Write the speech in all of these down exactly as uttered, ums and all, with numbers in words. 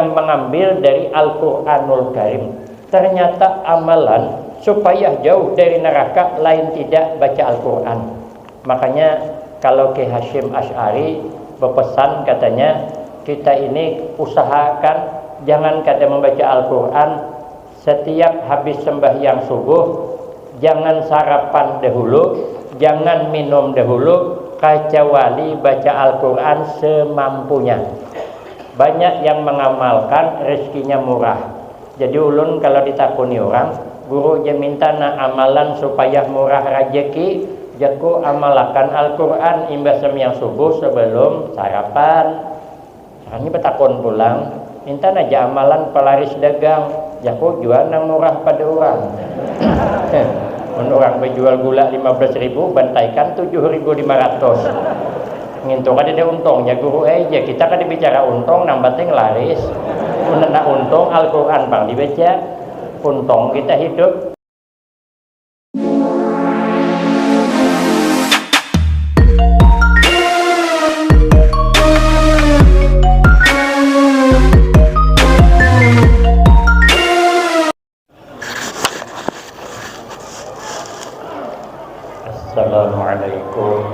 mengambil dari Al-Quranul Karim. Ternyata amalan supaya jauh dari neraka lain tidak baca Al-Quran. Makanya kalau Kiai Hasyim Asy'ari berpesan katanya, kita ini usahakan jangan kada membaca Al-Quran setiap habis sembahyang subuh, jangan sarapan dahulu, jangan minum dahulu, kecuali baca Al-Quran semampunya. Banyak yang mengamalkan rezekinya murah. Jadi ulun kalau ditakuni orang, guru je minta na amalan supaya murah rajeki, jaku amalakan Al-Quran imbah sembahyang subuh sebelum sarapan. Kami batakun pulang, intan aja amalan palaris dagang, jaku jua nang murah pada urang. Mun urang bajual gula lima belas ribu, bantaikan tujuh ribu lima ratus. Ngintu kadada untungnya guru ai, ja kita kada bicara untung, nang penting laris. Mun handak untung, Al-Quran pang dibaca. Untung kita hidup. Assalamualaikum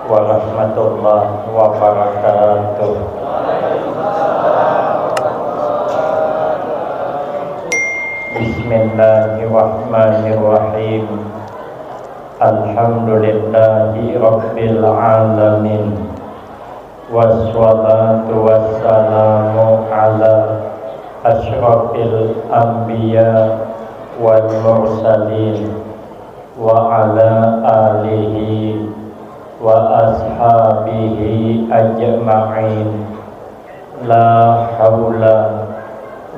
warahmatullahi wabarakatuh. Bismillahirrahmanirrahim. Alhamdulillahi rabbil alamin. Wassalatu wassalamu ala asyrafil anbiya wal mursalin wa ala alihi wa ashabihi ajma'in. La haula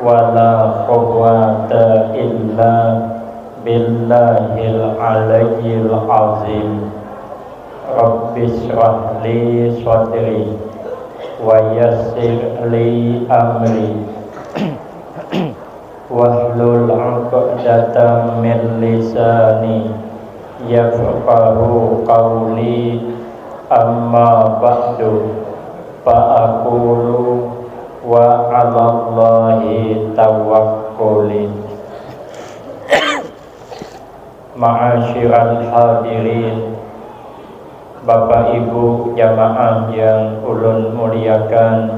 wa la quwwata illa billahil aliyyil azim. Rabbisyrah li sadri wa yassir li amri wahlul uqdatam min lisani yafqahu qawli, amma ba'du, fa aqulu wa 'alallahi tawakkuli. Ma'asyiral hadirin, Bapak Ibu jamaah yang ulun muliakan,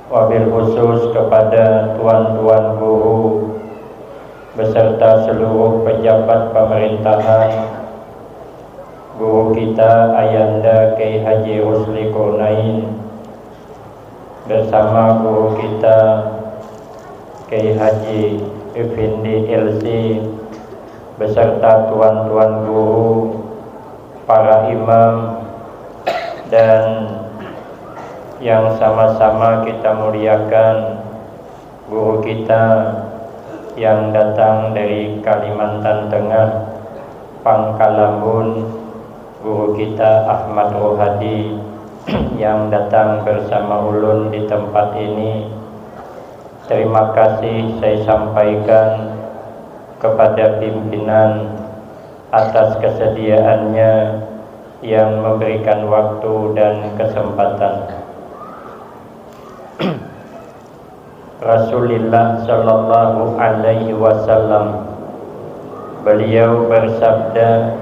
wabil khusus kepada tuan-tuan guru beserta seluruh pejabat pemerintahan, guru kita Ayanda Kiai Haji Rusli Kurnain, bersama guru kita Kiai Haji Effendi L C beserta tuan-tuan guru, para imam, dan yang sama-sama kita muliakan, guru kita yang datang dari Kalimantan Tengah, Pangkalambun, guru kita Ahmad Rohadi yang datang bersama ulun di tempat ini. Terima kasih saya sampaikan kepada pimpinan atas kesediaannya yang memberikan waktu dan kesempatan. Rasulillah sallallahu alaihi wasallam, beliau bersabda,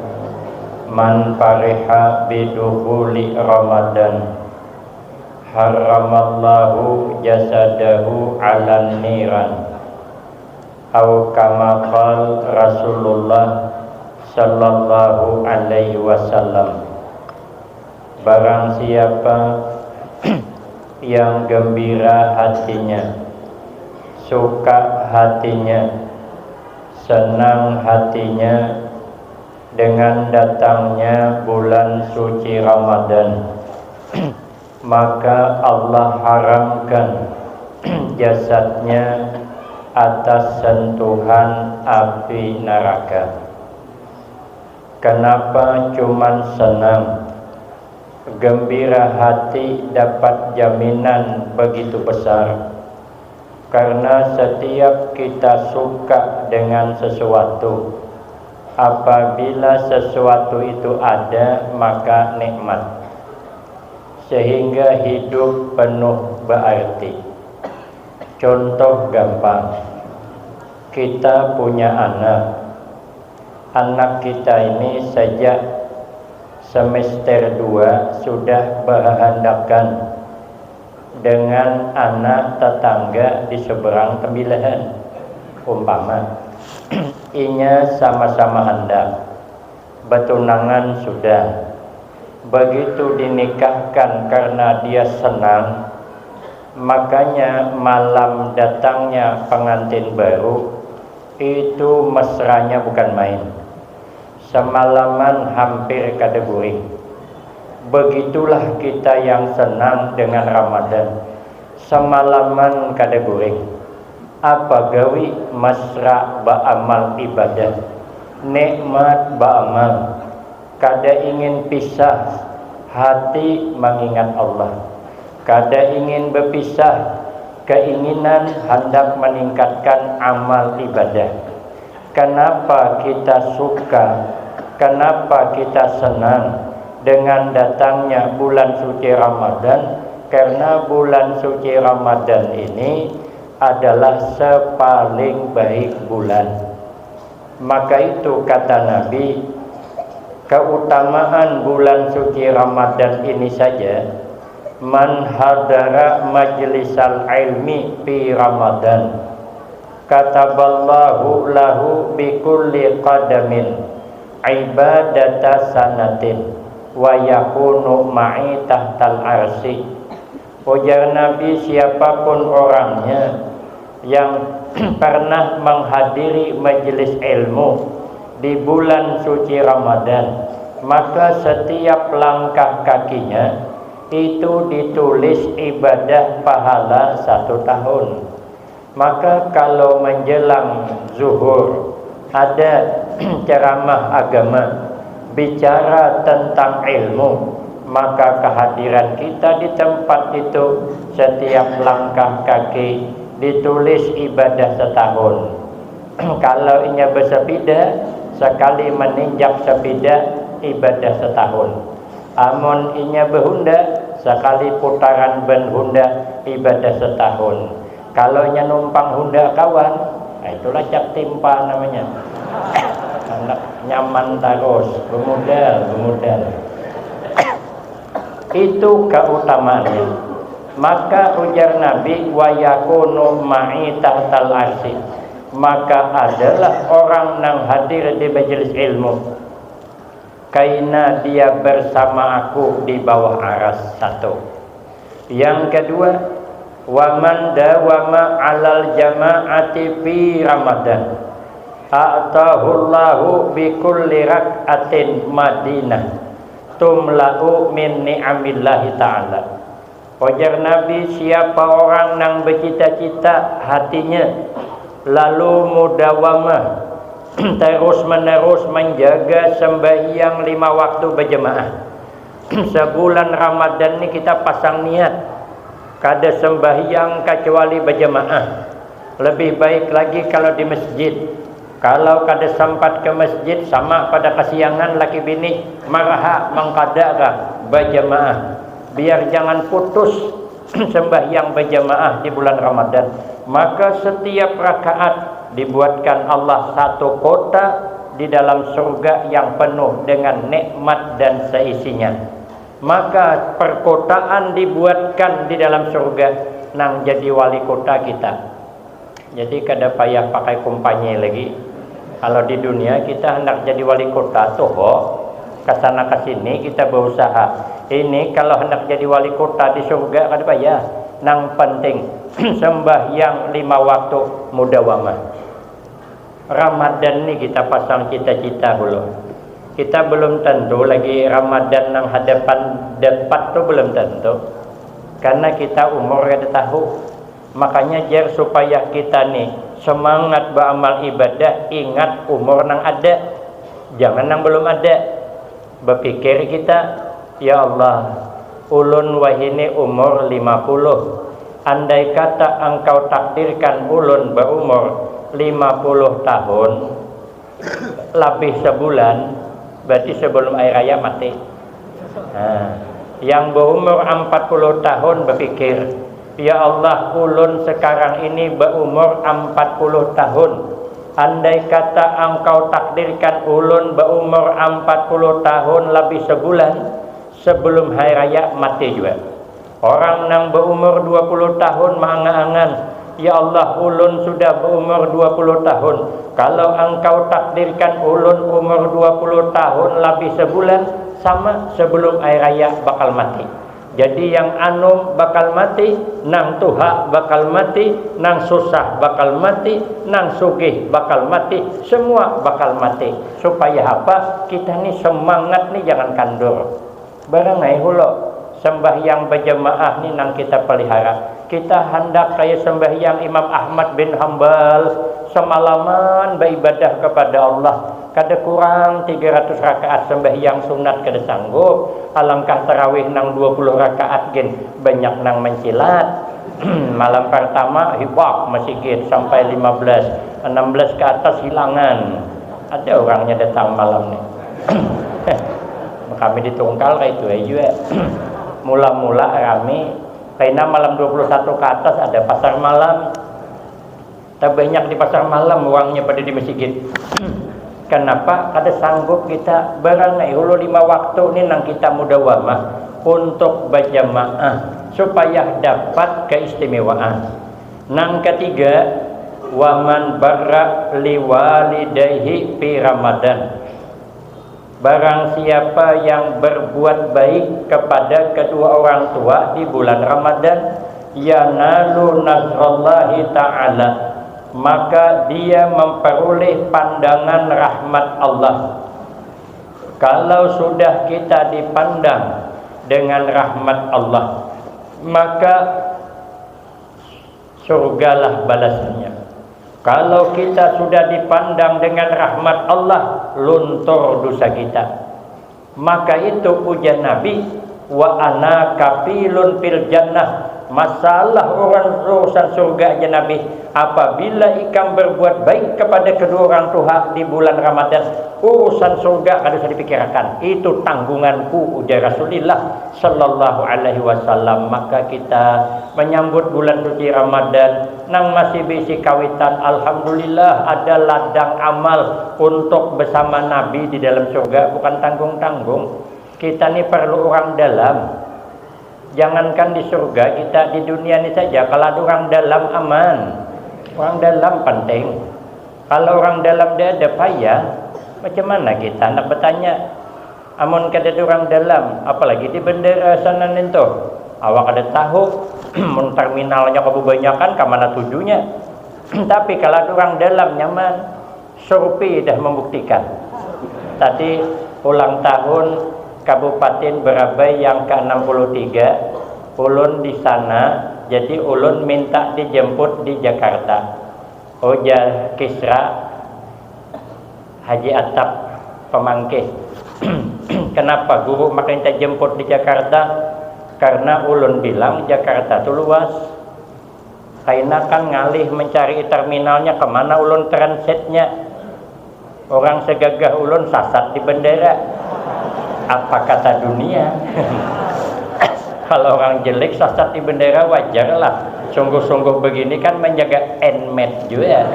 "Man fariha bidukhuli Ramadan, harramallahu jasadahu 'alan niran." Au kama qal Rasulullah sallallahu alaihi wasallam. Barang siapa yang gembira hatinya, suka hatinya, senang hatinya dengan datangnya bulan suci Ramadan, maka Allah haramkan jasadnya atas sentuhan api neraka. Kenapa cuman senang? Gembira hati dapat jaminan begitu besar. Karena setiap kita suka dengan sesuatu, apabila sesuatu itu ada, maka nikmat. Sehingga hidup penuh berarti. Contoh gampang, kita punya anak. Anak kita ini sejak semester dua sudah berhandakan dengan anak tetangga di seberang tembilahan. Umpama, inya sama-sama handak, betunangan sudah. Begitu dinikahkan karena dia senang, makanya malam datangnya pengantin baru itu mesranya bukan main. Semalaman hampir kada guring. Begitulah kita yang senang dengan Ramadan. Semalaman kada guring. Apa gawi mesra baamal ibadah, nikmat baamal, kada ingin pisah, hati mengingat Allah, kada ingin berpisah, keinginan hendak meningkatkan amal ibadah. Kenapa kita suka, kenapa kita senang dengan datangnya bulan suci Ramadan? Karena bulan suci Ramadan ini adalah sepaling baik bulan. Maka itu kata Nabi, keutamaan bulan suci Ramadan ini saja, "Man hadara majlisal ilmi fi Ramadan, kataballahu lahu bikulli qadamin ibadata sanatin, wa yakunu ma'i tahtal arsi." Ujar Nabi, siapapun orangnya yang pernah menghadiri majelis ilmu di bulan suci Ramadan, maka setiap langkah kakinya itu ditulis ibadah pahala satu tahun. Maka kalau menjelang zuhur ada ceramah agama bicara tentang ilmu, maka kehadiran kita di tempat itu, setiap langkah kaki ditulis ibadah setahun. Kalau inya bersepeda, sekali meninjak sepeda ibadah setahun. Amun inya behunda, sekali putaran ban hunda ibadah setahun. Kalau inya numpang hunda kawan, nah itulah cap timpa namanya. Anak nyaman tarus, bemodal, bemodal. Itu keutamaannya. Maka ujar Nabi, "Wa yakunu ma'i tahtal arsi." Maka adalah orang nang hadir di majelis ilmu, kaina dia bersama aku di bawah aras, satu. Yang kedua, "Wa man dawama alal jama'ati fi Ramadan, a'tahullahu bi kulli rak'atin madinah tumla'u min ni'amillahi ta'ala." Ujar Nabi, siapa orang nang becita-cita hatinya lalu mudawamah terus menerus menjaga sembahyang lima waktu berjemaah. Sebulan Ramadan ni kita pasang niat kada sembahyang kecuali berjemaah. Lebih baik lagi kalau di masjid. Kalau kada sempat ke masjid, sama pada kesiangan laki bini, maraha mangkada kah bajamaah. Biar jangan putus sembahyang bajamaah di bulan Ramadan. Maka setiap rakaat dibuatkan Allah satu kota di dalam surga yang penuh dengan nikmat dan seisinya. Maka perkotaan dibuatkan di dalam surga nang jadi wali kota kita. Jadi kada payah pakai kumpanye lagi. Kalau di dunia kita hendak jadi wali kota tuh, ho, kesana kesini kita berusaha. Ini kalau hendak jadi wali kota di surga kada payah. Nang penting sembahyang lima waktu mudawamah. Ramadan ni kita pasang cita-cita dulu. Kita belum tentu lagi Ramadan nang hadapan dapat tuh belum tentu. Karena kita umur kada tahu. Makanya jar supaya kita nih semangat beramal ibadah, ingat umur nang ada, jangan nang belum ada. Bepikir kita, ya Allah, ulun wahini umur lima puluh. Andai kata engkau takdirkan ulun berumur lima puluh tahun, lebih sebulan, berarti sebelum air raya mati. Nah, yang berumur empat puluh tahun berpikir, Ya Allah, ulun sekarang ini baumur ampat puluh tahun. Andai kata Angkau takdirkan ulun baumur ampat puluh tahun labih sebulan, sebelum hari raya mati jua. Orang nang baumur dua puluh tahun maangan-angan, "Ya Allah, ulun sudah baumur dua puluh tahun. Kalau Angkau takdirkan ulun umur dua puluh tahun labih sebulan, sama sebelum hari raya bakal mati." Jadi yang anum bakal mati, nang tuha bakal mati, nang susah bakal mati, nang sugih bakal mati, semua bakal mati. Supaya apa? Kita ni semangat ni jangan kandur. Barangai hulo, sembahyang berjamaah ni nang kita pelihara. Kita handak kaya sembahyang Imam Ahmad bin Hambal, semalaman beribadah kepada Allah. Kada kurang tiga ratus rakaat sembahyang sunat kada sanggup, alangkah tarawih nang dua puluh rakaat gin banyak nang mencilat. Malam pertama hibak masigit sampai lima belas, enam belas ke atas hilangan. Ada orangnya datang malam ni. Kami di Tungkal kayak itu aja. Mula-mula rame, karena malam dua puluh satu ke atas ada pasar malam. Tabanyak di pasar malam uangnya pada di masigit. Kenapa? Kada sanggup kita barangai hulu lima waktu ni nang kita mudawamah untuk berjamaah supaya dapat keistimewaan. Nang ketiga, waman barra liwalidaihi fi Ramadan. Barang siapa yang berbuat baik kepada kedua orang tua di bulan Ramadan, yanalu nasrallahi ta'ala, maka dia memperoleh pandangan rahmat Allah. Kalau sudah kita dipandang dengan rahmat Allah, maka surgalah balasannya. Kalau kita sudah dipandang dengan rahmat Allah, luntur dosa kita. Maka itu ujar Nabi, "Wa ana kafilun fil jannah." Masalah urusan surga aja Nabi, apabila ikam berbuat baik kepada kedua orang tua di bulan Ramadan, urusan surga kada usah dipikirkan. Itu tanggunganku, ujar Rasulullah sallallahu alaihi wasallam. Maka kita menyambut bulan suci Ramadan nang masih bisi kawitan, alhamdulillah ada ladang amal untuk bersama Nabi di dalam surga, bukan tanggung-tanggung. Kita ni perlu orang dalam. Jangankan di surga kita, di dunia ni saja kalau ada orang dalam aman. Orang dalam penting. Kalau orang dalam dia ada payah, macam mana kita nak bertanya? Amun kada ada orang dalam, apalagi di bandara sana nintu, awak kada tahu mun terminalnya kebanyakan ke mana tujunya. Tapi kalau ada orang dalam nyaman, survei dah membuktikan. Tadi ulang tahun Kabupaten Berabai yang ke enam puluh tiga, ulun di sana, jadi ulun minta dijemput di Jakarta. Ujar Kisra, Haji Atap pamangkih. Kenapa guru makinta jemput di Jakarta? Karena ulun bilang Jakarta tu luas. Kaina kan ngalih mencari terminalnya, kemana ulun transitnya. Orang segagah ulun sasat di bandara. Apa kata dunia? Kalau orang jelek sasat di bandara wajar lah. Sungguh-sungguh begini kan menjaga enmet juga.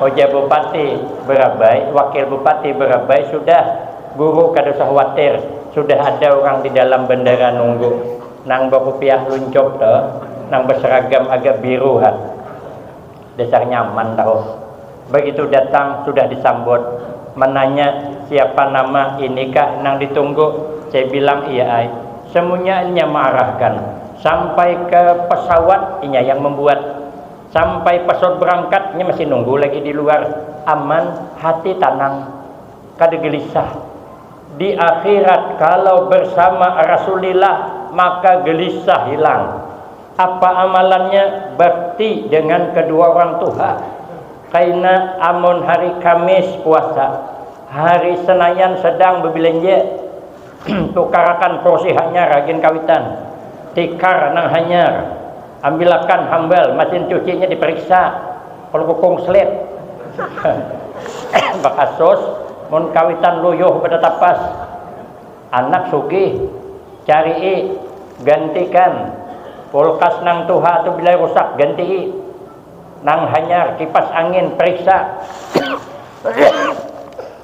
Ujar Bupati Berabai, Wakil Bupati Berabai, sudah guru kada usah khawatir, sudah ada orang di dalam bandara nunggu. Nang bakupiah luncup tuh, nang berseragam agak biru ha. Dasar nyaman tahu. Begitu datang sudah disambut, menanya, "Siapa nama, inikah nang ditunggu?" Saya bilang, "Iya ai." Semuanya inya mengarahkan. Sampai ke pesawat inya yang membuat. Sampai pesawat berangkat inya masih nunggu lagi di luar. Aman, hati tanang. Kada gelisah. Di akhirat kalau bersama Rasulillah maka gelisah hilang. Apa amalannya? Bakti dengan kedua orang tuha. Kaina amun hari Kamis puasa, hari Senayan sedang bebilanja, tukarakan kursi hanyar agin kawitan, tikar nang hanyar, ambilakan hambal, mesin cucinya diperiksa, kalau kukung selit. Bakasus, mun kawitan luyuh pada tapas. Anak sugih, carii, gantikan. Kulkas nang tuha tu bila rusak gantii, nang hanyar kipas angin periksa,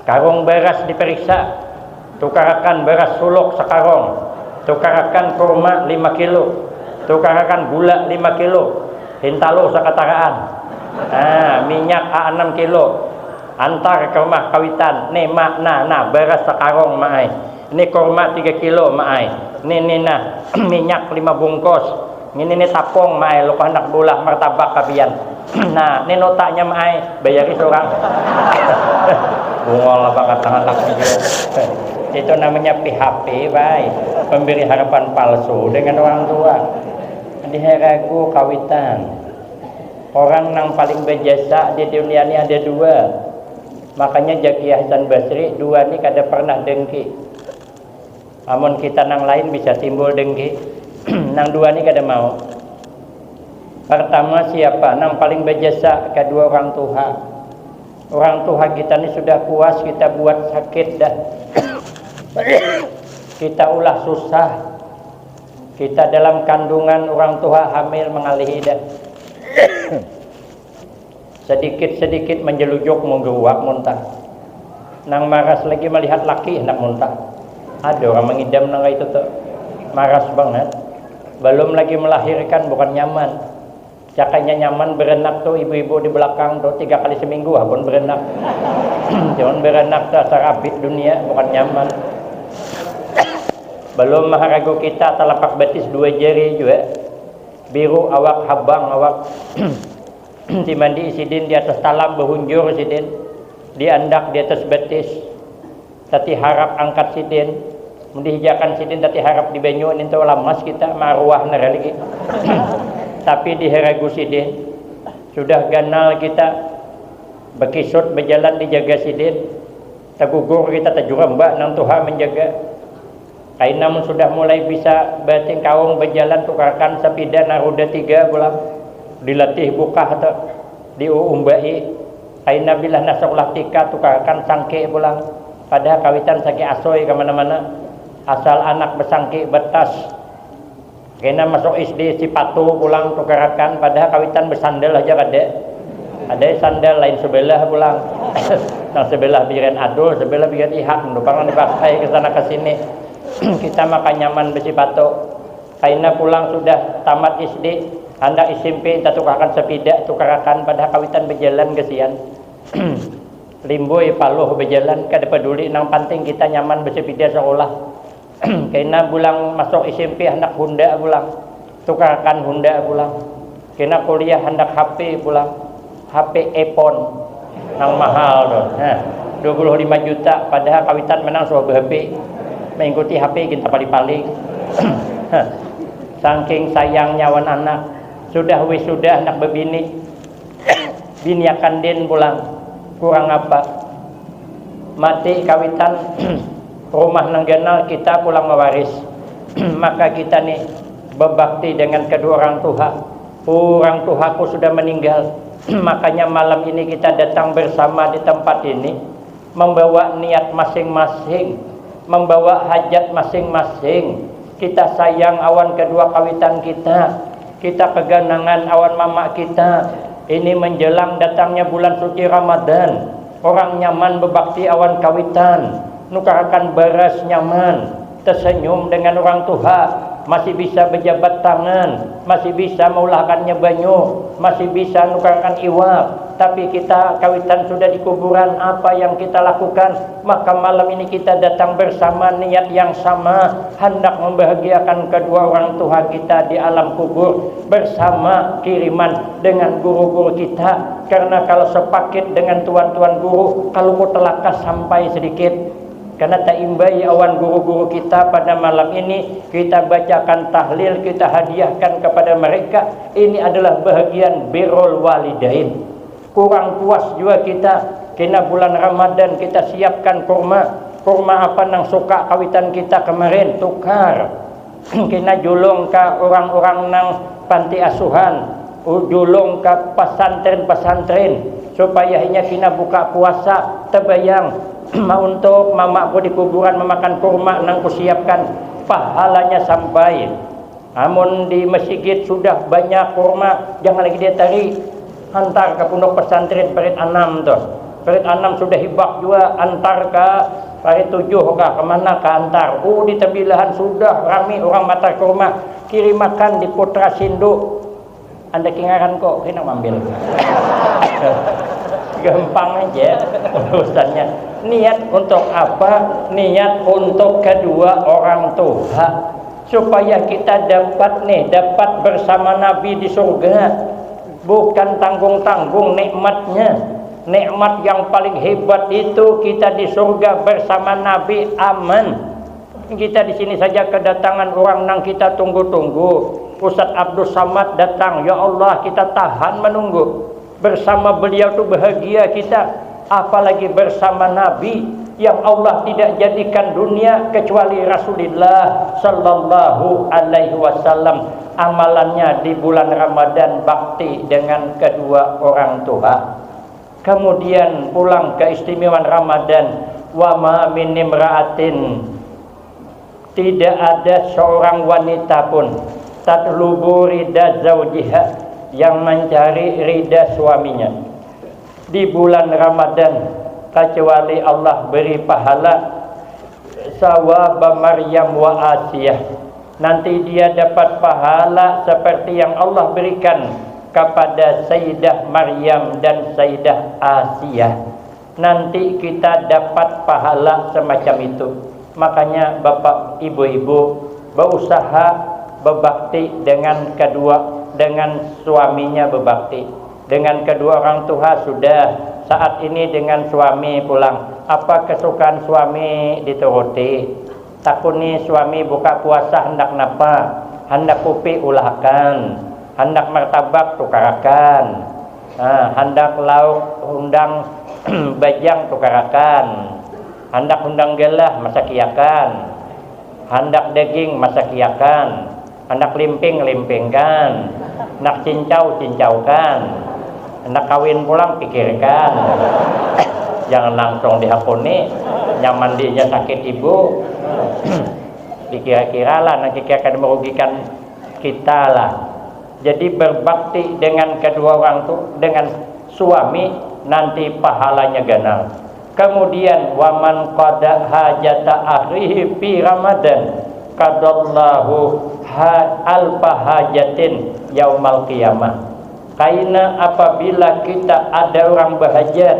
karung baras diperiksa, tukarakan baras suluk sakarung, tukarakan kurma lima kilo, tukarakan gula lima kilo, hintalu sakataraan. Nah, minyak a enam kilo, antar ke rumah kawitan, nih mak, nah, nah, baras sakarung mak ai. Ni kurma tiga kilo mak ai. Ni, ni nah, minyak lima bungkus. Ngini ni tapung mak ai, luka handak beulah martabak ka pian. Nah, ni notanya mak ai, bayari surang. Bungol bangat tangan laki jua. Itu namanya P H P, bay. Pemberi harapan palsu dengan orang tua. Diharagu kawitan. Orang nang paling bejasa di dunia ni ada dua. Makanya jagi Hasan Basri, dua ni kada pernah dengki. Amun kita nang lain bisa timbul dengki, nang dua ni kada mau. Pertama siapa? Nang paling bejasa, kedua orang tuha. Orang tuha kita ni sudah puas kita buat sakit dah. Kita ulah susah. Kita dalam kandungan orang tuha hamil mengalihi dah. Sedikit-sedikit menjelujuk menggeruak muntah. Nang maras lagi melihat laki hendak muntah. Ada orang mengidam nang itu tuh. Maras banget. Belum lagi melahirkan bukan nyaman. Cakanya nyaman berenak tuh ibu-ibu di belakang tuh tiga kali seminggu pun berenak. Cuman berenak tuh asal abit dunia bukan nyaman. Belum maharagu kita telapak betis dua jari juga. Biru awak habang awak. Dimandi sidin di atas talam, bahunjur sidin, diandak di atas batis, tati harap angkat sidin, mun dihijakan sidin tati harap di banyu, nintu lamas kita, maruah nara lagi. Tapi diharagu sidin, sudah ganal kita, bakisut bajalan dijaga sidin, tagugur kita tajuramba nang tuha manjaga. Kaina mun sudah mulai bisa batingkaung bajalan tukarkan sapida naroda tiga pulang, dilatih bukah tu, diuumbai. Kaina bila handak sakulah tika tukarkan sangki pulang, padahal kawitan sangki asoy ka mana-mana, asal anak basangki batas. Kaina masuk S D sipatu pulang tukarakan, padahal kawitan basandal haja kada. Ada sandal lain sebelah pulang. Nang sebelah pikiran adul, sebelah pikiran ihak, nukar nang dipakai ke sana ke sini. Kita maka nyaman basipatu. Kaina pulang sudah tamat S D, handak S M P, kita tukarkan sepeda, tukarakan, padahal kawitan berjalan kesian. Limbui paluh berjalan, kada peduli, nang penting kita nyaman bersepeda sekolah. Kaina pulang masuk S M P, handak Honda pulang, tukarakan Honda pulang. Kena kuliah handak H P pulang, H P iPhone nang mahal tu, nah, dua puluh lima juta, padahal kawitan menang suah be-H P, mengikuti H P kita paling-paling. Saking sayang nyawan anak, sudah wisuda handak bebini, biniakan din pulang, kurang apa? Mati kawitan, rumah nang ganal kita pulang mewaris. Maka kita nih berbakti dengan kedua orang tuha. Orang tuhaku sudah meninggal. Makanya malam ini kita datang bersama di tempat ini, membawa niat masing-masing, membawa hajat masing-masing. Kita sayang awan kedua kawitan kita, kita keganangan awan mama kita. Ini menjelang datangnya bulan suci Ramadan, orang nyaman bebakti awan kawitan, nukarakan beras nyaman, tersenyum dengan orang tuha, masih bisa berjabat tangan, masih bisa meulahkannya banyu, masih bisa nukarakan iwak. Tapi kita kawitan sudah di kuburan, apa yang kita lakukan? Maka malam ini kita datang bersama niat yang sama, handak membahagiakan kedua orang tuha kita di alam kubur, bersama kiriman dengan guru-guru kita. Karena kalau sepaket dengan tuan-tuan guru, kalau ku telakas sampai sedikit. Karena taimbai awan guru-guru kita pada malam ini, kita bacakan tahlil, kita hadiahkan kepada mereka. Ini adalah bahagian birrul walidain. Kurang puas jua kita, kena bulan Ramadan kita siapkan kurma. Kurma apa nang suka kawitan kita kemarin, tukar. Kena julung ka urang-urang nang panti asuhan, u-, julung ka pasantren-pasantren, supaya inya kena buka puasa. Tebayang, mauntuk mamaku di kuburan mamakan kurma nang kusiapkan, pahalanya sampai. Amun di masigit sudah banyak kurma, jangan lagi dia tarik. Hantar ka pondok pesantren parit anam tuh. Parit anam sudah hibak jua, antar ka parit tujuh kah, kemana ka antar. Oh, di tabilahan sudah rami urang matar kurma. Kirimakan di Putra Sindu. Anda kingaran kok, kena mambil. Gampang aja urusannya. Niat untuk apa? Niat untuk kedua orang tua. Supaya kita dapat nih, dapat bersama Nabi di surga. Bukan tanggung-tanggung nikmatnya. Nikmat yang paling hebat itu kita di surga bersama Nabi aman. Kita di sini saja kedatangan orang nang kita tunggu-tunggu. Ustadz Abdul Samad datang, ya Allah, kita tahan menunggu. Bersama beliau tu bahagia kita, apalagi bersama Nabi yang Allah tidak jadikan dunia kecuali Rasulullah sallallahu alaihi wasallam. Amalannya di bulan Ramadan bakti dengan kedua orang tua. Kemudian pulang keistimewaan Ramadan, wa ma min imra'atin, tidak ada seorang wanita pun, tatlubu rida zaujiha, yang mencari rida suaminya di bulan Ramadan, kecuali Allah beri pahala sawaba Maryam wa Asiyah. Nanti dia dapat pahala seperti yang Allah berikan kepada Sayyidah Maryam dan Sayyidah Asiyah. Nanti kita dapat pahala semacam itu. Makanya bapak ibu-ibu berusaha berbakti dengan kedua, dengan suaminya berbakti. Dengan kedua orang tua sudah, saat ini dengan suami pulang. Apa kesukaan suami dituruti. Takuni suami buka puasa handak napa? Handak kupi ulahakan, handak martabak tukarakan, ah, handak lauk hundang bajang tukarakan, handak hundang galah masakiakan, handak daging masakiakan, handak limping limpingkan, handak cincau cincaukan, handak kawin pulang pikirkan. Jangan langsung dihakuni, nyaman dinya sakit ibu. Dikira-kira lah nang kira kada merugikan kita lah. Jadi berbakti dengan kedua orang tu, dengan suami, nanti pahalanya ganal. Kemudian, waman qada hajata akhihi fi Ramadan qadallahu ha- alfa hajatin yaumal qiyamah. Kaina apabila kita ada orang bahajat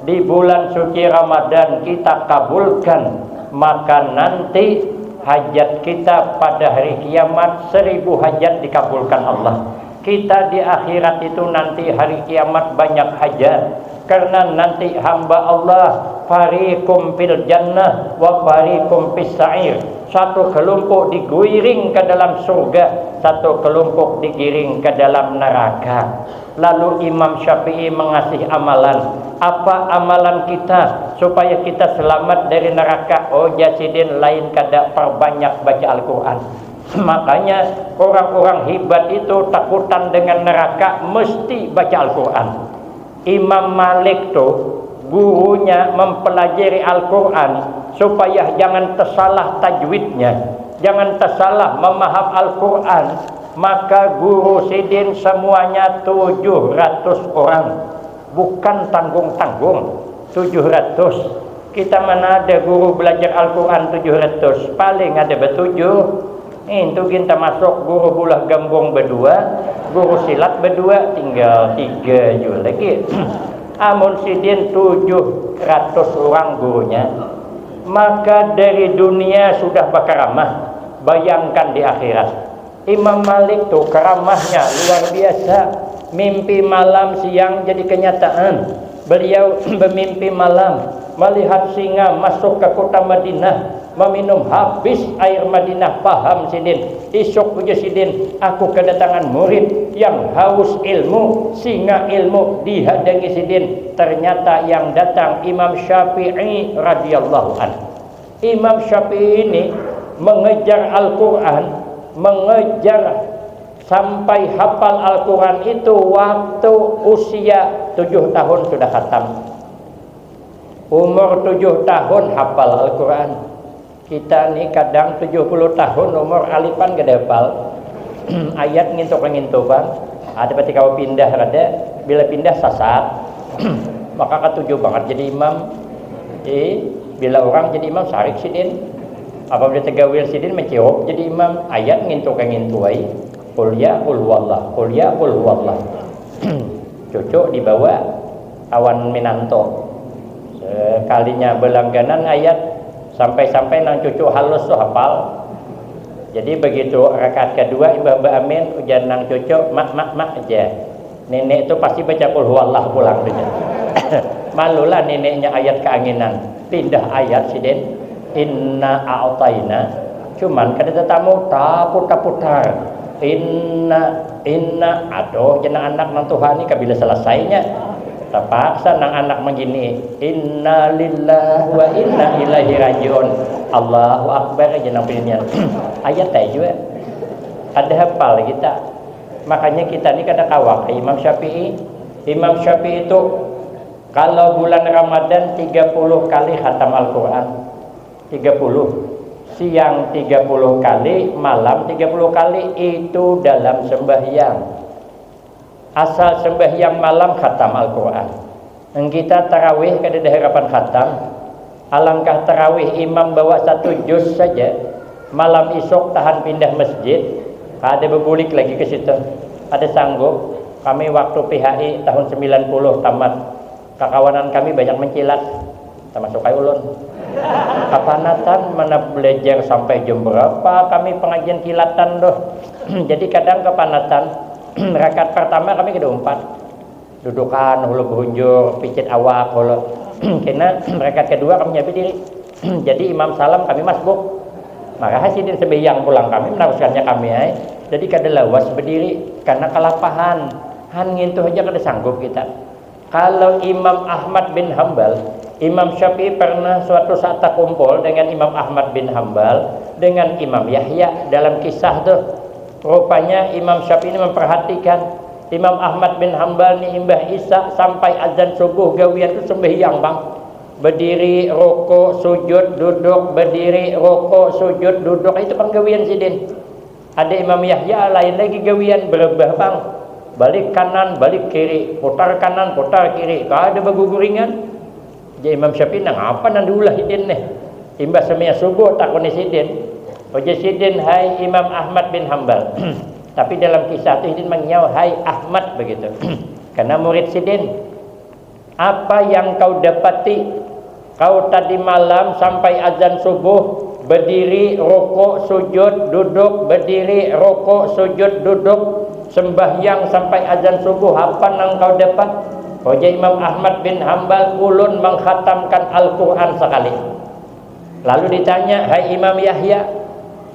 di bulan suci Ramadan kita kabulkan, maka nanti hajat kita pada hari kiamat seribu hajat dikabulkan Allah. Kita di akhirat itu nanti hari kiamat banyak hajat. Karena nanti hamba Allah fariqum fil jannah wa fariqum fis sa'ir. Satu kelompok digiring ke dalam surga, satu kelompok digiring ke dalam neraka. Lalu Imam Syafi'i mengasih amalan. Apa amalan kita supaya kita selamat dari neraka? Oh, jasidin lain kada perbanyak baca Al-Quran. Makanya orang-orang hebat itu takutan dengan neraka mesti baca Al-Quran. Imam Malik tu gurunya mempelajari Al-Quran supaya jangan tersalah tajwidnya, jangan tersalah memaham Al-Quran. Maka guru sidin semuanya tujuh ratus orang, bukan tanggung-tanggung, tujuh ratus. Kita mana ada guru belajar Al-Quran tujuh ratus, paling ada batujuh. Itu gin termasuk guru bulah gambung berdua, guru silat berdua, tinggal tiga jua lagi. Amun sidin tujuh ratus orang gurunya, maka dari dunia sudah bakaramah, bayangkan di akhirat. Imam Malik tu karamahnya luar biasa. Mimpi malam siang jadi kenyataan. Beliau bermimpi malam melihat singa masuk ke kota Madinah, meminum habis air Madinah. Paham sidin. Isuk puji sidin, aku kedatangan murid yang haus ilmu, singa ilmu dihadangi sidin. Ternyata yang datang Imam Syafi'i radhiyallahu anhu. Imam Syafi'i ini mengejar Al-Quran, mengejar sampai hafal Al-Quran itu waktu usia tujuh tahun sudah khatam. Umur tujuh tahun hafal Al-Quran. Kita ni kadang tujuh puluh tahun umur alipan kada hafal. Ayat ngintu ka ngintu bang, ada pati kawa pindah kada, bila pindah sasat. Maka katuju banget jadi imam. Eh, bila orang jadi imam sarik sidin, apabila tegawil sidin mencirup jadi imam. Ayat ngintu ka ngintu ai. Kuliah kulhuallah, kuliah kulhuallah. Cucu dibawa awan minanto, sekalinya belangganan ayat, sampai-sampai nang cucu halus tu hapal. Jadi begitu rakaat kedua imbah baamin, ujar nang cucu, mak mak mak aja. Nenek tu pasti baca kulhuallah pulang tu. Malulah neneknya ayat keanginan, pindah ayat sidin. Inna a'taina, cuman kada tetamu, taputar-putar. Inna, inna, aduh, jenang anak nang tuha ni kabila selesainya. Terpaksa nang anak menggini, inna lillah wa inna ilaihi rajiun. Allahu akbar aja nang pininian. Ayat aja jua. Ada hafal kita. Makanya kita ni kada kawa ka Imam Syafi'i. Imam Syafi'i itu kalau bulan Ramadan tiga puluh kali khatam Al-Quran. Tiga puluh. Siang tiga puluh kali, malam tiga puluh kali, itu dalam sembahyang. Asal sembahyang malam khatam Al-Quran. Nang kita tarawih kadada harapan khatam. Alangkah tarawih imam bawa satu juz saja. Malam isuk tahan pindah masjid. Kada bebulik lagi ke situ. Ada sanggup. Kami waktu P H I tahun sembilan puluh tamat. Kakawanan kami banyak mencilat, termasuk kayak ulun. Kapanatan mana belajar sampai jam berapa kami pengajian kilatan tuh. Jadi kadang kapanatan, rakaat pertama kami kada umpat. Dudukan, hulu berunjur, picit awak, hulu. Kena rakaat kedua kami nyabi diri. Jadi imam salam kami masbuk. Maka hasidin sembahyang pulang kami meneruskannya kami ai. Jadi kada lawas berdiri karena kalapahan. Han ngintu aja kada sanggup kita. Kalau Imam Ahmad bin Hambal, Imam Syafi'i pernah suatu saat takumpul dengan Imam Ahmad bin Hambal dengan Imam Yahya dalam kisah tuh. Rupanya Imam Syafi'i ini memperhatikan Imam Ahmad bin Hambal ni imbah Isa sampai azan subuh gawian tu sembahyang bang. Berdiri, rukuk, sujud, duduk, berdiri, rukuk, sujud, duduk. Itu panggawian sidin. Ada Imam Yahya lain lagi gawian berebah bang. Balik kanan, balik kiri, putar kanan, putar kiri. Kada baguguringan. Jadi Imam Syafi'i nang apa nang diulah idin nih. Imbah semia subuh takuni sidin. Ujar sidin, hai Imam Ahmad bin Hambal. Tapi dalam kisah tu idin mangiau hai Ahmad begitu. Karena murid sidin. Apa yang kau dapati? Kau tadi malam sampai azan subuh, berdiri, rukuk, sujud, duduk, berdiri, rukuk, sujud, duduk, sembahyang sampai azan subuh, apa nang kau dapat? Ujar Imam Ahmad bin Hambal, ulun mengkhatamkan Al-Quran sekali. Lalu ditanya, hai Imam Yahya,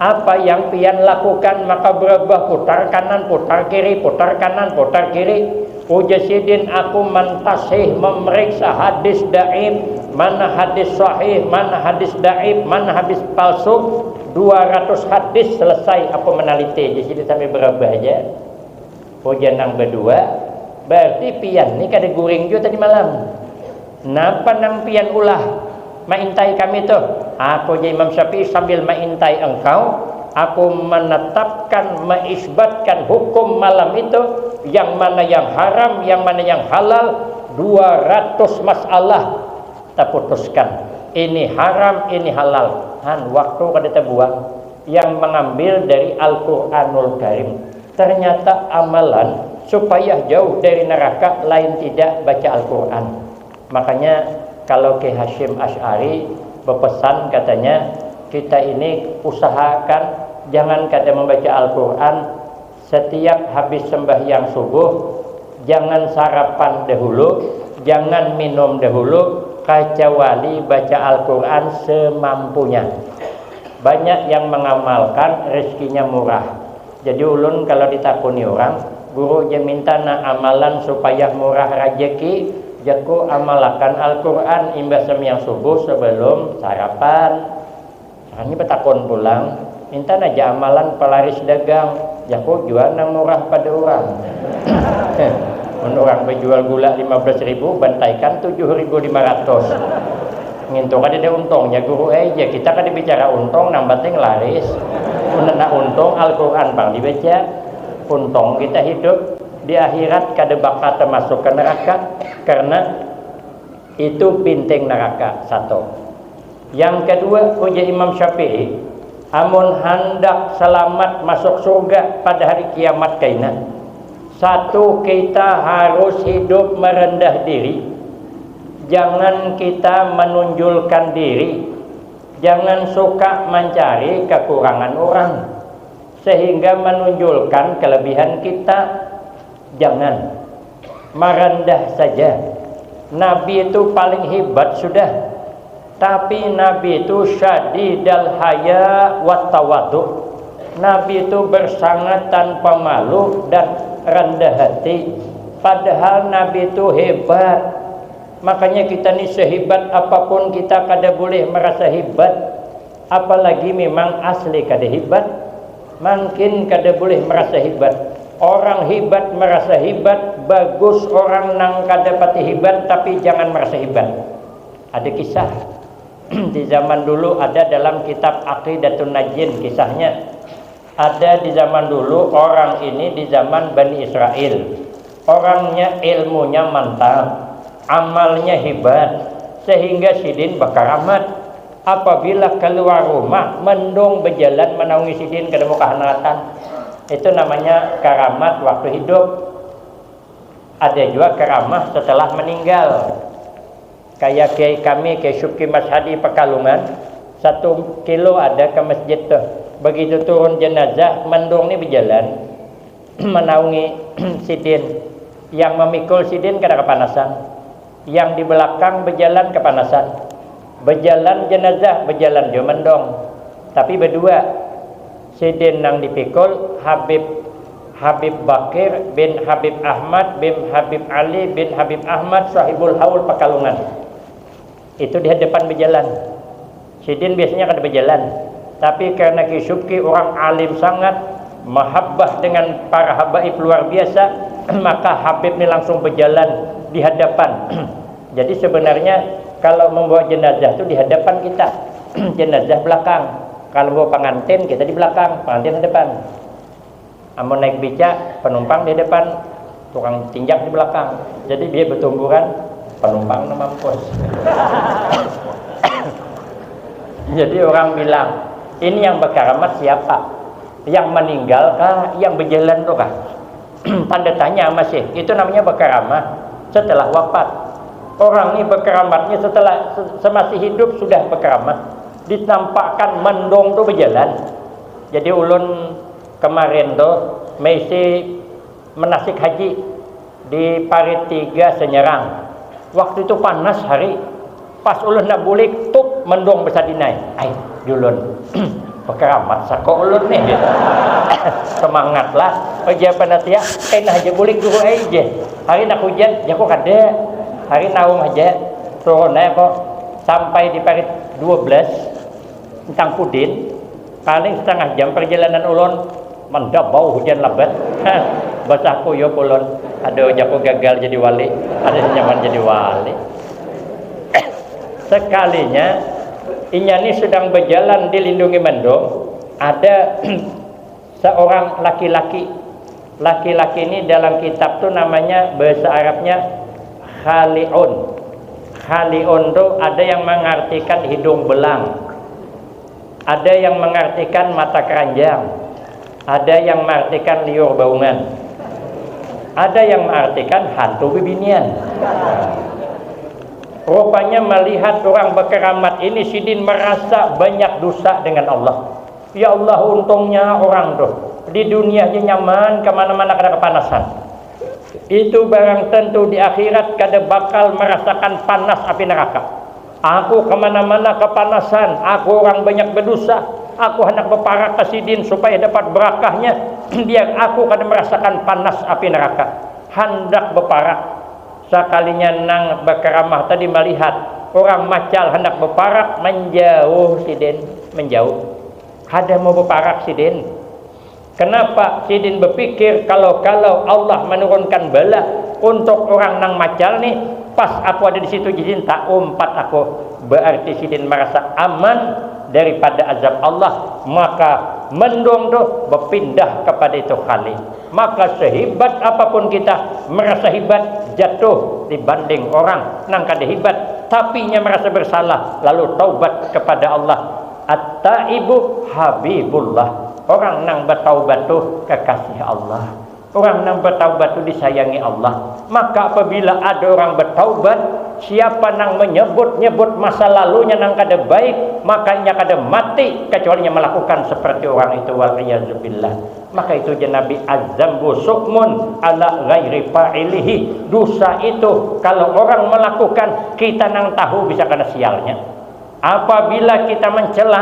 apa yang pian lakukan? Maka berubah, putar kanan, putar kiri, putar kanan, putar kiri. Ujar sidin, aku mentasih, memeriksa hadis daif, mana hadis sahih, mana hadis daif, mana hadis palsu. Dua ratus hadis selesai aku meneliti. Di sini sampai berubah aja. Ujar nang berdua, berarti pian ni kada guring juga tadi malam. Napa nang pian ulah maintai kami tuh? Aku, ujar Imam Syafi'i, sambil maintai engkau, aku menetapkan, meisbatkan hukum malam itu, yang mana yang haram, yang mana yang halal, dua ratus masalah taputuskan. Ini haram, ini halal. Han, waktu kada tabuang. Yang mengambil dari Al-Quranul Karim. Ternyata amalan supaya jauh dari neraka lain tidak baca Al-Quran. Makanya kalau Kiai Hashim Ash'ari berpesan katanya, kita ini usahakan jangan kada membaca Al-Quran setiap habis sembahyang subuh, jangan sarapan dahulu, jangan minum dahulu, kecuali baca Al-Quran semampunya. Banyak yang mengamalkan rezekinya murah. Jadi ulun kalau ditakuni orang, guru je minta nak amalan supaya murah rajeki, jaku amalakan Al-Quran imbah sembahyang subuh sebelum sarapan. Kami batakun pulang, intan aja amalan palaris dagang, jaku jua nang murah pada urang. Mun urang bajual gula lima belas ribu, bantaikan tujuh ribu lima ratus. Ngintu kadada untungnya guru ai, ja kita kada bicara untung, nang penting laris. Nah, untung Al-Quran pang dibaca, untung kita hidup di akhirat kada bakal termasuk ke neraka, karena itu pinting neraka satu. Yang kedua, ujar Imam Syafi'i, amun handak selamat masuk surga pada hari kiamat kaina, satu, kita harus hidup merendah diri. Jangan kita menunjulkan diri. Jangan suka mencari kekurangan orang sehingga menunjukkan kelebihan kita. Jangan. Merendah saja. Nabi itu paling hebat sudah. Tapi Nabi itu syadidal haya wa tawadu. Nabi itu bersangat tanpa malu dan rendah hati. Padahal Nabi itu hebat. Makanya kita ni sehebat apapun kita kada boleh merasa hebat. Apalagi memang asli kada hebat, makin kada boleh merasa hebat. Orang hebat merasa hebat, bagus orang nang kada pati hebat tapi jangan merasa hebat. Ada kisah di zaman dulu, ada dalam kitab Aqidatun Najin kisahnya. Ada di zaman dulu orang ini, di zaman Bani Israel. Orangnya ilmunya mantap, amalnya hebat, sehingga sidin bakaramat. Apabila keluar rumah, mendung berjalan menaungi sidin kada mau kahanatan. Itu namanya karamat waktu hidup. Ada juga karamah setelah meninggal. Kayak kiai kami, Kiai Syuki Mas Hadi Pekalungan, satu kilo ada ke masjid tuh. Begitu turun jenazah, mendung ni berjalan menaungi sidin. Yang memikul sidin kada kepanasan. Yang di belakang berjalan kepanasan. Berjalan jenazah, berjalan juga mendung. Tapi berdua, sidin nang dipikul Habib Habib Bakir bin Habib Ahmad bin Habib Ali bin Habib Ahmad Sahibul Haul Pekalungan. Itu di hadapan berjalan. Sidin biasanya kada berjalan. Tapi karena Ki Subki orang alim sangat, mahabbah dengan para habaib luar biasa, maka Habib ni langsung berjalan di hadapan. Jadi sebenarnya kalau membawa jenazah tu di hadapan kita, jenazah belakang. Kalau membawa pengantin kita di belakang, pengantin hadapan. Amun naik beca, penumpang di depan, tukang tinjak di belakang. Jadi biar bertumburan, penumpang nang mampus. Jadi orang bilang, ini yang berkaramat siapa? Yang meninggal kah? Yang berjalan tu kah? Tanda tanya masih. Itu namanya berkaramat setelah wafat. Orang ni berkaramatnya setelah se- semasih hidup sudah berkaramat. Ditampakkan mendung tu berjalan. Jadi ulun kemarin tu maisi menasik haji di parit tiga Senyerang. Waktu itu panas hari. Pas ulun nak bulik, tup, mendung besadinai. Ai, julun. Berkeramat sako ulun nih. Semangatlah. Ujar panitia, kaina haja bulik dulu ai jar. Hari nak hujan, jaku kada. Hari naung haja. Turun ai ko. Sampai di parit dua belas, Entang Pudin, paling setengah jam perjalanan ulun, mandabau hujan labat. Basah kuyup ulun. Aduh, jaku gagal jadi wali. Ada nyaman jadi wali. Sekalinya, inya ni sedang berjalan dilindungi mendung, ada seorang laki-laki. Laki-laki ni dalam kitab tu namanya, bahasa Arabnya khali'un. Khali'un tu ada yang mengartikan hidung belang, ada yang mengartikan mata keranjang, ada yang mengartikan liur baungan, ada yang mengartikan hantu bibinian. Rupanya melihat orang berkeramat ini, sidin merasa banyak dosa dengan Allah. Ya Allah, untungnya orang tuh di dunia aja nyaman, kemana-mana kada kepanasan. Itu barang tentu di akhirat kada bakal merasakan panas api neraka. Aku kemana-mana kepanasan, aku orang banyak berdosa, aku hendak berparak ke sidin supaya dapat berakahnya, biar aku kada merasakan panas api neraka. Hendak berparak. Sakalinya nang berkeramah tadi melihat orang macal hendak berparak, menjauh sidin, menjauh. Kada mau beparak sidin. Kenapa? Sidin berpikir kalau-kalau Allah menurunkan bala untuk orang nang macal nih, pas aku ada di situ, sidin tak umpat aku. Berarti sidin merasa aman daripada azab Allah, maka Mendung tu bepindah kepada itu kali. Maka sehebat apapun kita merasa hebat, jatuh dibanding orang nang kada hebat, tapinya merasa bersalah lalu taubat kepada Allah. At-taibu habibullah. Orang nang bertaubat tu kekasih Allah. Orang nang bertaubat tu disayangi Allah. Maka apabila ada orang bertaubat, siapa nang menyebut-nyebut masa lalunya nang kada baik, maka inya kada mati kecuali inya melakukan seperti orang itu, wal iyazubillah. Maka itu je Nabi, azambu sukmun ala ghairi fa'ilihi. Dosa itu kalau orang melakukan, kita nang tahu bisa kena sialnya. Apabila kita mencela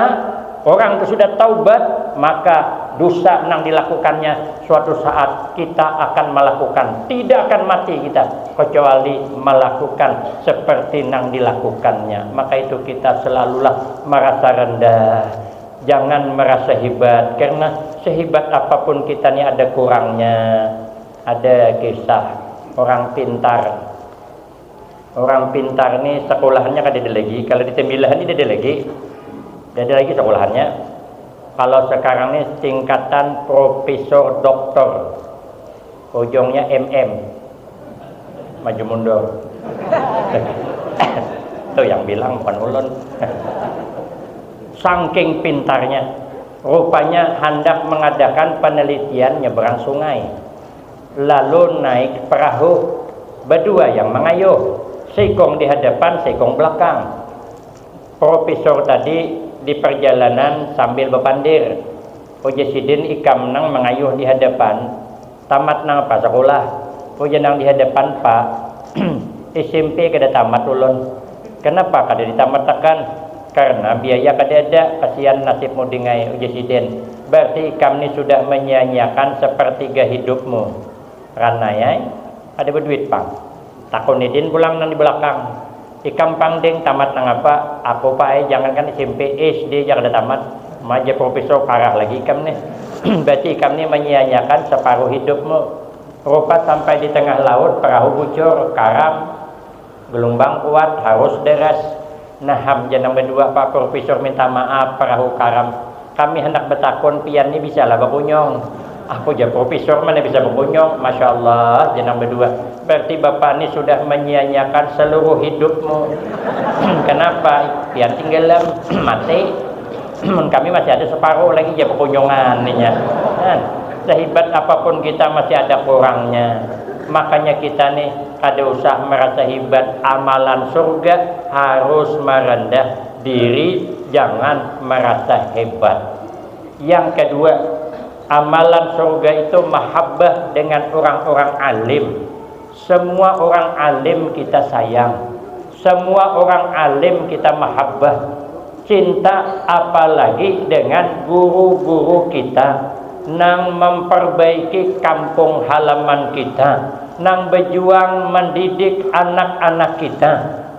orang tu sudah taubat, maka dosa nang dilakukannya suatu saat kita akan melakukan, tidak akan mati kita kecuali melakukan seperti nang dilakukannya. Maka itu kita selalulah merasa rendah, jangan merasa hebat, karena sehebat apapun kita ni ada kurangnya. Ada kisah orang pintar. Orang pintar ni sekolahannya kada ada lagi. Kalau di Tembilahan ni ada lagi. Ada lagi sekolahannya. Kalau sekarang ni tingkatan profesor doktor. Ujungnya M M. Maju mundur. Tuh yang bilang bukan ulun. Saking pintarnya, rupanya hendak mengadakan penelitian nyeberang sungai. Lalu naik perahu, berdua yang mengayuh, seikung di hadapan, seikung belakang. Profesor tadi di perjalanan sambil bepandir, ujar sidin, ikam nang mengayuh di hadapan, tamat nang apa sekolah? Ujar nang di hadapan, Pak, S M P kada tamat ulun. Kenapa kada ditamatakan? Karena biaya kada ada, kasihan nasib mudingai, ujar sidin. Berarti ikam ni sudah menyia-nyiakan sepertiga hidupmu. Ranai ai, kada beduit pang. Takuni din pulang nang di belakang. Ikam pang ding tamat nang apa? Aku pa ai, jangankan S M P, S D ja kada tamat. Maja profesor parah lagi ikam nih. Berarti ikam nih menyia-nyiakan separuh hidupmu. Rupa sampai di tengah laut, perahu bucur, karam, gelombang kuat, harus deras. Naham ja nang bedua, Pak Profesor, minta maaf, perahu karam. Kami handak betakun, pian ni bisalah bakunyung? Aku ja profesor, mana bisa bakunyung? Masya Allah, ja nang bedua. Berarti Bapak ni sudah menyia-nyiakan seluruh hidupmu. Kenapa? Pian tinggalam, mati. Mun kami masih ada separuh lagi, ja bakunyungan inya. Kan? Sehebat apapun kita, masih ada kurangnya. Makanya kita nih kada usah merasa hebat. Amalan surga harus merendah diri, jangan merasa hebat. Yang kedua, amalan surga itu mahabbah dengan orang-orang alim. Semua orang alim kita sayang. Semua orang alim kita mahabbah, cinta, apalagi dengan guru-guru kita nang memperbaiki kampung halaman kita, nang berjuang mendidik anak-anak kita,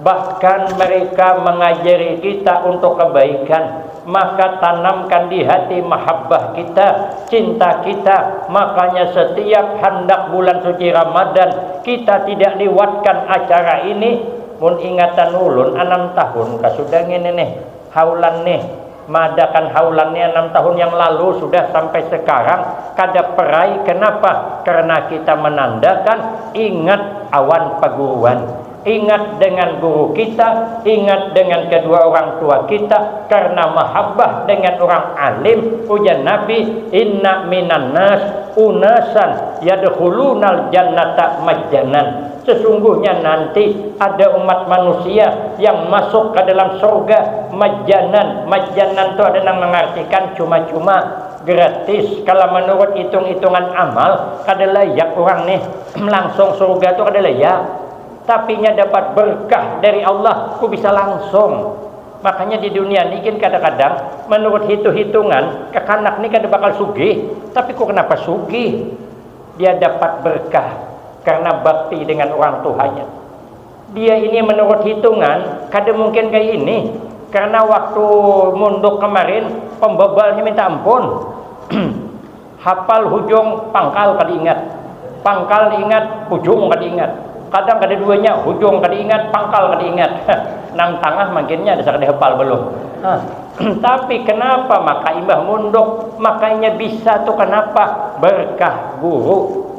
bahkan mereka mengajari kita untuk kebaikan. Maka tanamkan di hati mahabbah kita, cinta kita. Makanya setiap handak bulan suci Ramadan, kita tidak lewatkan acara ini. Mun ingatan ulun, anam tahun ka sudah ngini nih, haulan nih, maadakan haulan nih, anam tahun yang lalu sudah sampai sekarang kada perai. Kenapa? Karena kita menandakan ingat awan paguruan. Ingat dengan guru kita, ingat dengan kedua orang tua kita, karena mahabbah dengan orang alim. Ujar Nabi, inna minan nas unasan yadkhulunal jannata majjanan. Sesungguhnya nanti ada umat manusia yang masuk ke dalam surga majjanan. Majjanan tu ada nang mengartikan cuma-cuma, gratis. Kalau menurut hitung-hitungan amal, kada layak orang nih langsung surga tu, kada layak. Tapi nya dapat berkah dari Allah, ku bisa langsung. Makanya di dunia ni gin kadang-kadang menurut hitung-hitungan, kakanak ni kada bakal sugih, tapi ku kenapa sugih? Dia dapat berkah karena bakti dengan orang tuanya. Dia ini menurut hitungan kada mungkin kayak ini, karena waktu munduk kemarin, pembebalnya minta ampun. Hafal hujung pangkal kada ingat, pangkal ingat, hujung kada ingat, kadang kada duanya, hujung kada ingat, pangkal kada ingat. Nang tangah mungkinnya ada sakada hafal belum. Hah. Tapi kenapa maka imbah munduk, makanya bisa tu kenapa? Berkah guru.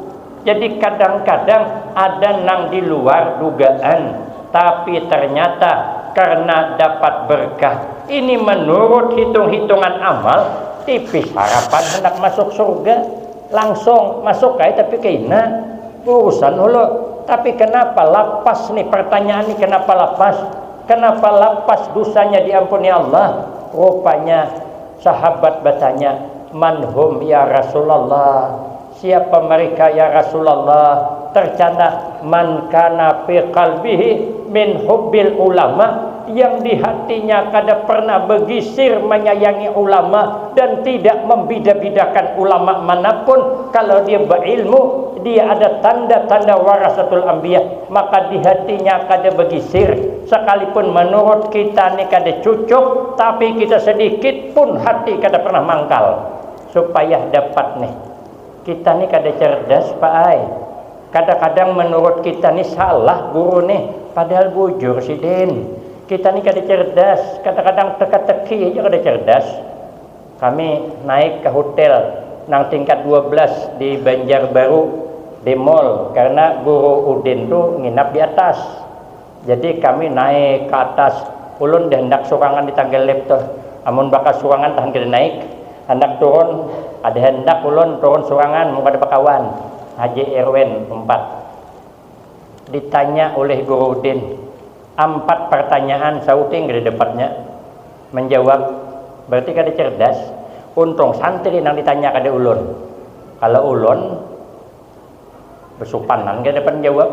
Jadi kadang-kadang ada nang di luar dugaan, tapi ternyata karena dapat berkah. Ini menurut hitung-hitungan amal, tipis harapan hendak masuk surga. Langsung masuk ai, tapi kaina urusan hulu. Tapi kenapa lapas nih, pertanyaan nih, kenapa lapas? Kenapa lapas dosanya diampuni Allah? Rupanya sahabat bertanya, "Man hum ya Rasulullah? Siapa mereka ya Rasulullah?" Tercandak, "Man kana fi qalbihi min hubbil ulama," yang di hatinya kada pernah begisir menyayangi ulama dan tidak membida-bidakan ulama manapun. Kalau dia berilmu, dia ada tanda-tanda warasatul anbiya, maka di hatinya kada begisir. Sekalipun menurut kita ni kada cucuk, tapi kita sedikit pun hati kada pernah mangkal. Supaya dapat nih, kita ni kada cerdas, Pak ai. Kadang-kadang menurut kita ni salah guru nih, padahal bujur sidin. Kita ni kada cerdas, kadang-kadang teka-teki aja kada cerdas. Kami naik ke hotel nang tingkat dua belas di Banjarbaru, di mall, karena guru Udin tu nginap di atas. Jadi kami naik ke atas, ulun dah hendak surangan di tangga lift tuh. Amun bakal surangan tahan kada naik, handak turun, ada hendak ulun turun surangan, mun kada bakawan. Haji Irwin umpat. Ditanya oleh Guru Udin, ampat pertanyaan sauting kada dapatnya menjawab, berarti kada cerdas. Untung santri nang ditanya, kada ulun. Kalau ulun, besupanan kada dapat menjawab.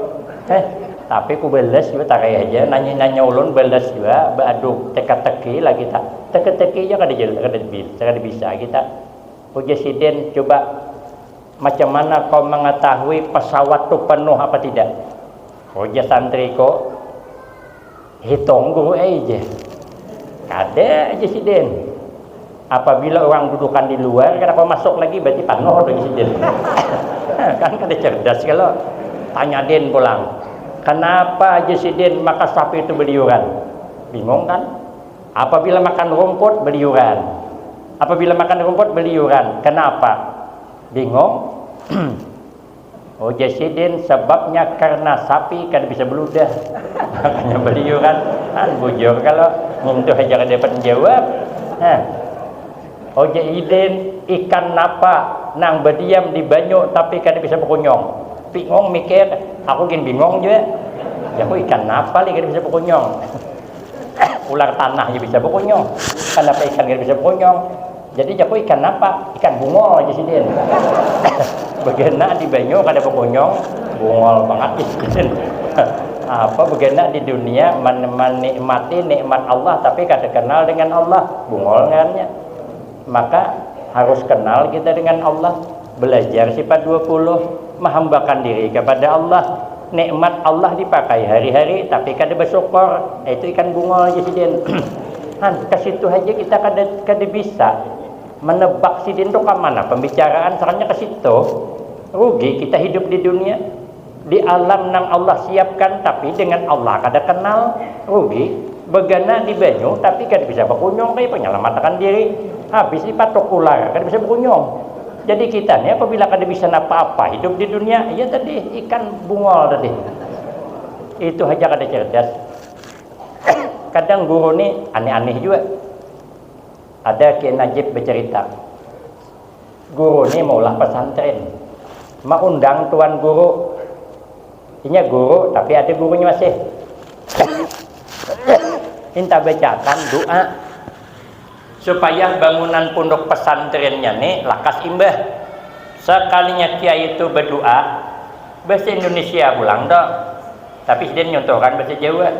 Eh, tapi ku balas juga, tarai aja, nanya-nanya ulun, balas juga, beadu teka-teki lah kita. Teka-teki aja kada jelas, kada bisa, kada bisa kita. Ujar sidin, coba, "Macam mana kau mengetahui pesawat tu penuh apa tidak?" Ujar santriku, "Hitung guru ai," jar. "Kada," jar sidin. "Apabila orang dudukan di luar, kada kawa masuk lagi, berarti panuh," jar sidin. Kan kada cerdas kalo. Tanya din pulang, "Kenapa," jar sidin, "maka sapi itu beliuran?" Bingung kan? "Apabila makan rumput, beliuran. Apabila makan rumput, beliuran. Kenapa?" Bingung. Ujar sidin, "Sebabnya karena sapi kada bisa beludah." Makanya beliuran. Kan bujur kalo ngintu haja kada dapat menjawab. Nah. Ujar sidin, "Ikan napa nang badiam di banyu tapi kada bisa bakunyung?" Bingung mikir, aku gin bingung jua. Jaku, "Ikan napa lih kada bisa bakunyung?" Ular tanah aja bisa bakunyung. Kenapa ikan kada bisa bakunyung? Jadi jaku, "Ikan apa?" "Ikan bungul," jar sidin. Bagana di banyu kada bakunyung, bungul bangat jar sidin. Apa bagana di dunia men-, menikmati nikmat Allah tapi kada kenal dengan Allah, bungul ngarannya. Maka harus kenal kita dengan Allah, belajar sifat dua puluh, mahambakan diri kepada Allah. Nikmat Allah dipakai hari-hari tapi kada bersyukur, itu ikan bungul jar sidin. Han, ke situ aja kita kada, kada bisa menebak sidin tu ke mana pembicaraan, soalnya ke situ. Rugi kita hidup di dunia. Di alam nang Allah siapkan, tapi dengan Allah kada kenal, rugi. Bagana di banyu, tapi kada bisa bakunyung, kaya panyalamatakan diri. Habis dipatuk ular, kada bisa bakunyung. Jadi kita ni apabila kada bisa napa-apa hidup di dunia, ya tadi ikan bungul tadi. Itu haja kada cerdas. Kadang guru ni aneh-aneh jua. Ada Kiai Najib bercerita, guru ni maulah pesantren, maundang tuan guru. Inya guru, tapi ada gurunya masih. Minta bacaakan doa supaya bangunan pondok pesantrennya ni lakas imbah. Sekalinya kiai itu berdoa, bahasa Indonesia pulang tu, tapi sidin nyontohkan bahasa Jawa.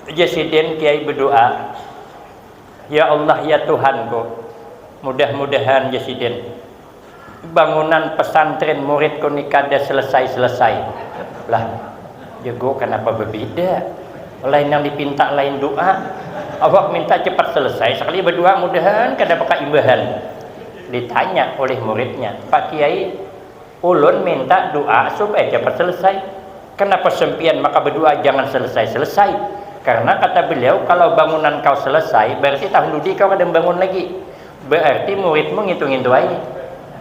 Jar sidin, kiai berdoa, "Ya Allah, ya Tuhanku, mudah-mudahan," jar sidin, "bangunan pesantren muridku ni kada selesai-selesai." Lah, jaku, kenapa bebeda? Lain yang dipinta, lain doa. Awak minta cepat selesai, sekali berdoa mudahan kada bakaimbahan. Ditanya oleh muridnya, "Pak Kiai, ulun minta doa supaya cepat selesai. Kenapa sempian maka berdoa jangan selesai-selesai?" Karena kata beliau, kalau bangunan kau selesai, berarti tahun dudi kau kada membangun lagi. Berarti muridmu ngitu-ngitu ai.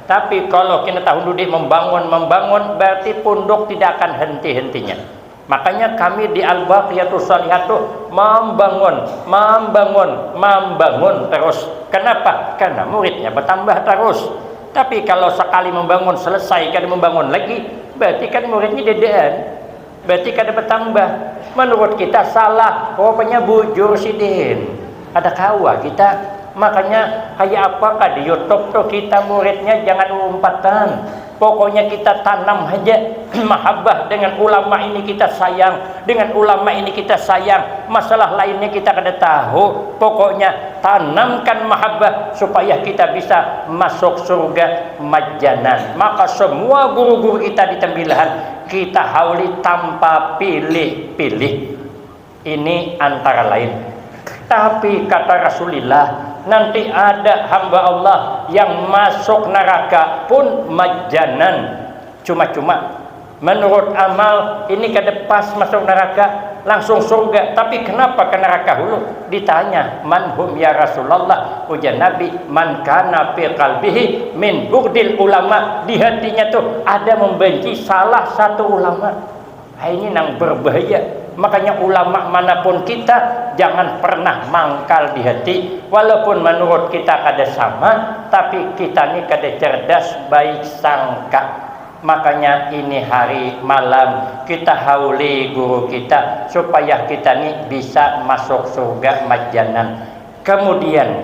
Tapi kalau kena tahun dudi membangun, membangun, berarti punduk tidak akan henti-hentinya. Makanya kami di Al-Baqiyatus Shalihat tuh membangun, membangun, membangun terus. Kenapa? Karena muridnya bertambah terus. Tapi kalau sekali membangun selesai, kada membangun lagi, berarti kan muridnya dedaan. Berarti kada bertambah. Menurut kita salah. Rupanya bujur sidin. Ada kawa kita. Makanya kayak apa kah di YouTube tuh kita muridnya jangan umpatan. Pokoknya kita tanam aja mahabbah dengan ulama ini kita sayang, dengan ulama ini kita sayang. Masalah lainnya kita kada tahu. Pokoknya tanamkan mahabbah supaya kita bisa masuk surga majanan. Maka semua guru-guru kita di Tembilahan kita hauli tanpa pilih-pilih. Ini antara lain. Tapi kata Rasulillah, nanti ada hamba Allah yang masuk neraka pun majanan, cuma-cuma. Menurut amal, ini kada pas masuk neraka, langsung surga. Tapi kenapa ke neraka hulu? Ditanya, "Man hum ya Rasulullah?" Ujar Nabi, "Man kana fi qalbihi min bughdil ulama." Di hatinya tuh ada membenci salah satu ulama. Nah, ini nang berbahaya. Makanya ulama manapun kita, jangan pernah mangkal di hati. Walaupun menurut kita kada sama, tapi kita ni kada cerdas baik sangka. Makanya ini hari malam kita hauli guru kita supaya kita ni bisa masuk surga majanan. Kemudian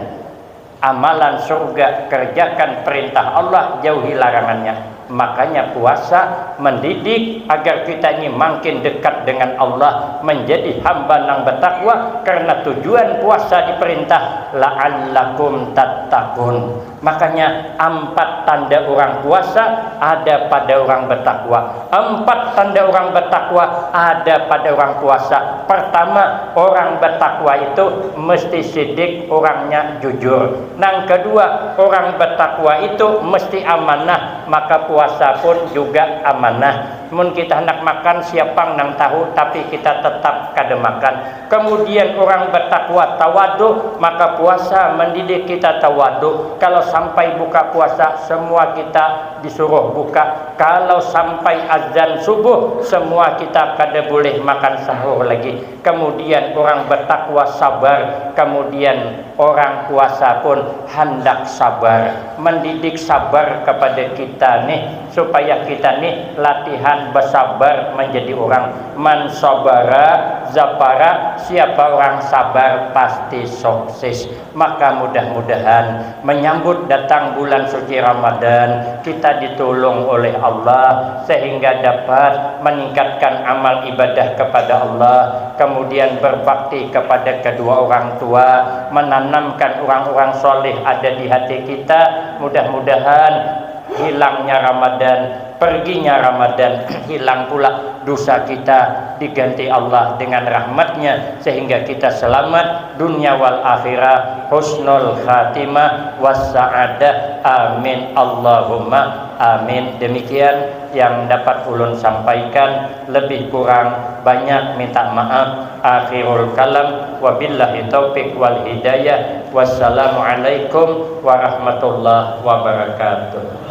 amalan surga, kerjakan perintah Allah, jauhi larangannya. Makanya puasa mendidik agar kita ini makin dekat dengan Allah, menjadi hamba nang bertakwa, karena tujuan puasa diperintah la'allakum tattaqun. Makanya empat tanda orang puasa ada pada orang bertakwa. Empat tanda orang bertakwa ada pada orang puasa. Pertama, orang bertakwa itu mesti sidik, orangnya jujur. Nang kedua, orang bertakwa itu mesti amanah, maka puasa pun juga amanah. Mun kita hendak makan, siapang nang tahu, tapi kita tetap kada makan. Kemudian orang bertakwa tawadu, maka puasa mendidik kita tawadu. Kalau sampai buka puasa, semua kita disuruh buka. Kalau sampai azan subuh, semua kita kada boleh makan sahur lagi. Kemudian orang bertakwa sabar, kemudian orang puasa pun hendak sabar, mendidik sabar kepada kita nih, supaya kita nih latihan bersabar menjadi orang. Man sabara zafara, siapa orang sabar pasti sukses. Maka mudah-mudahan menyambut datang bulan suci Ramadan, kita ditolong oleh Allah sehingga dapat meningkatkan amal ibadah kepada Allah, kemudian berbakti kepada kedua orang tua, menanamkan orang-orang soleh ada di hati kita. Mudah-mudahan hilangnya Ramadan, perginya Ramadan, hilang pula dosa kita, diganti Allah dengan rahmatnya, sehingga kita selamat dunia wal akhirah, husnul khatimah, wassa'adah. Amin, Allahumma amin. Demikian yang dapat ulun sampaikan, lebih kurang banyak minta maaf. Akhirul kalam, wabillahi taufiq wal hidayah. Wassalamualaikum warahmatullahi wabarakatuh.